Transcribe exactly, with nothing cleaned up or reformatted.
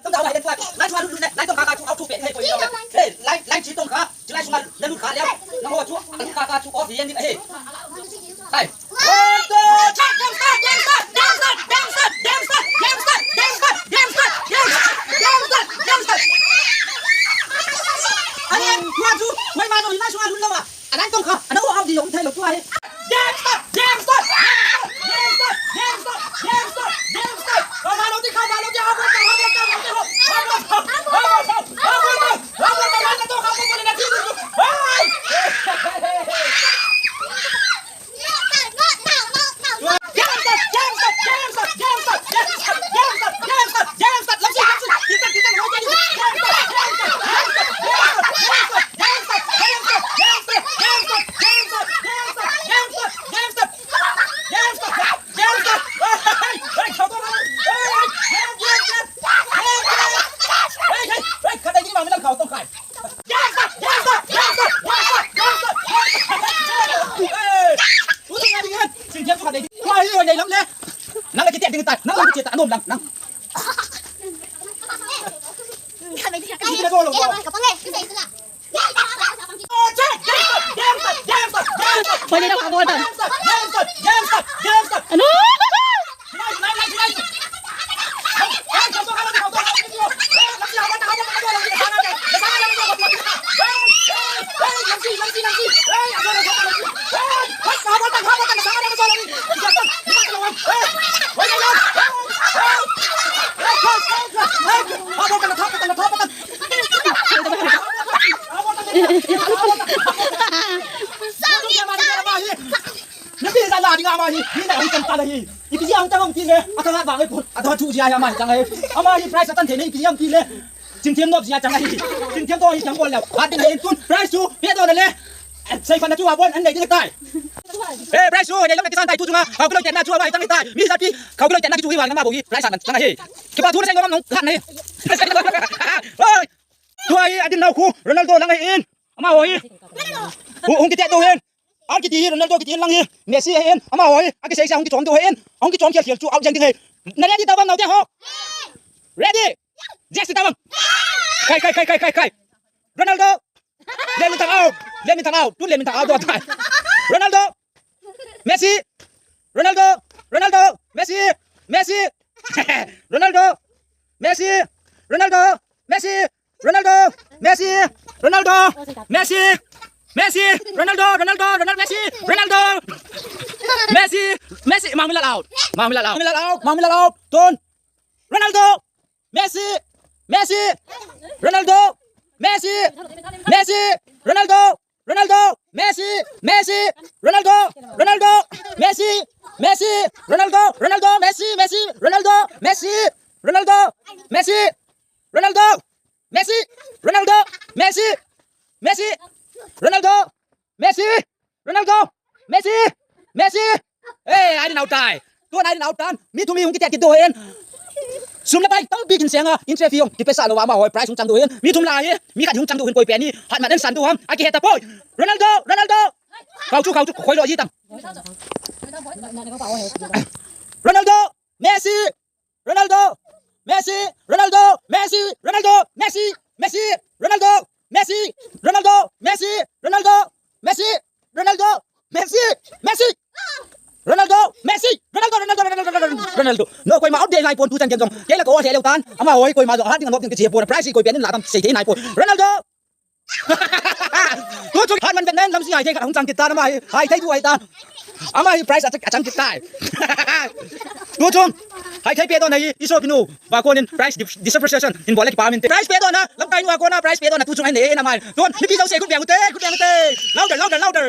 Tong kha, lai tong kha, lai tong kha, chu out thu pen, hei, koi ni, hei, lai, lai chi tong kha, chu lai sunga, na lut kha leh, na ho chu, lut kha kha chu off yen ni, hei. Hai. Ani, tua chu, mai ma no, lai sunga lut lou a. Anai tong kha, ana u au di yong thai lo tua hi. Game start! Game start! Game start! Game start! Game start! Game start! Game start! Kha lo di, kha lo di, ha bol ta, ha bol ta, ha bol ta, ha bol ta, ha bol ta, ha bol ta, ha bol ta, ha bol ta, ha bol ta, ha bol ta, ha bol ta, ha bol ta. Nang la kitia ding ta, nang la kitia ta, anom lang, nang. Pwede na ako, Adam. Ano? Napi sa la ding ama hi, hi na hi kan ta la hi. Ipi jia ang tang ti le, ata la ba ngai pun, ata tu jia ya ma hi tang ai. Ama hi prize atan the nei, ipi jia ang ti le. Chingthiam nop jia chang ai. Chingthiam to hi chang bol le. Hat ding le in tun, prize chu, pe to le. Sei fan chu a bon, an nei ding tai. Eh, prize chu, nei lo na kisan tai tu chunga. Khau kiloi ten na chu ama hi tang tai. Mi sa pi, khau kiloi ten na ki chu hi wang na ma bo hi, prize atan chang ai. Kipa thu na sei lo nong khat nei. Oi. Tua hi, adin nau khu, Ronaldo lang hi in. Ama ho hi. Hu, hung kitia do hin. An kiti hi, Ronaldo kiti lang hi. Messi hi in. Ama ho hi. Aki sei sei hung kichom do hin. Hung kichom khel khel chu out jeng ding hi. Na ready ta bang nau te ho. Ready. Yes ta bang. Kai, kai, kai, kai, kai, kai. Ronaldo. Len Min Thang out. Len Min Thang out. Tun Len Min Thang out do tai. Ronaldo. Messi. Ronaldo. Ronaldo. Messi. Messi. Ronaldo. Messi. Ronaldo. Messi. Ronaldo. Messi. Ronaldo. Messi. Messi. Ronaldo. Ronaldo. Ronaldo. Messi. Ronaldo. Messi. Messi. Mang Min Lal out. Mang Min Lal out. Mang Min Lal out. Mang Min Lal out. Tun. Ronaldo. Messi, Messi, Ronaldo, Messi, Messi, Ronaldo, Ronaldo, Messi, Messi, Ronaldo, Ronaldo, Messi, Messi, Ronaldo, Ronaldo, Messi, Messi, Ronaldo, Messi, Ronaldo, Messi, Ronaldo, Messi, Ronaldo, Messi, Messi, Ronaldo, Messi, Ronaldo, Messi, Messi. Eh, ai din out tai. Tun ai din out tan. Mi thum hi hung kitia kit do hin. Sum le pai tampi kin senga. Entry fee hung kipe sa lou a ama hoi prize hung chang do hin. Mi thum la hi. Mi khat hung chang do hin koi pe ni. Hat man en san do ham. Aki he ta poi. Ronaldo, Ronaldo. Kau chu, kau chu. Khoi lo ji tam. Ronaldo, Messi, Ronaldo, Messi, Ronaldo, Messi, Ronaldo, Messi, Messi, Ronaldo, Messi, Ronaldo, Messi, Ronaldo, Messi, Ronaldo, Messi, Messi, Ronaldo, Messi, Ronaldo, Ronaldo, Ronaldo, Ronaldo, Ronaldo. No, koima out de lai pon tu chan ken jong. Kei la ko the leu tan. Ama hoi koima jong hat ding anop ding ke che pon. Prize koi pen in la tam sei thei nai pon. Ronaldo. Tu chu hat man vet nen lam si hai thei khat hung chang kit ta ama hi. Hai thei tu hai ta. Ama hi prize a chang, a chang kit tai. Tu chu hai thei pe to nai i so pinu. Ba konin prize dis-, disappreciation in bol le kipa min te. Prize pe to na. Lamkai nu a kona prize pe to na tu chu ai nei na mai. Tun, mipi jouse khut beng u te, khut beng u te. Louder, louder, louder.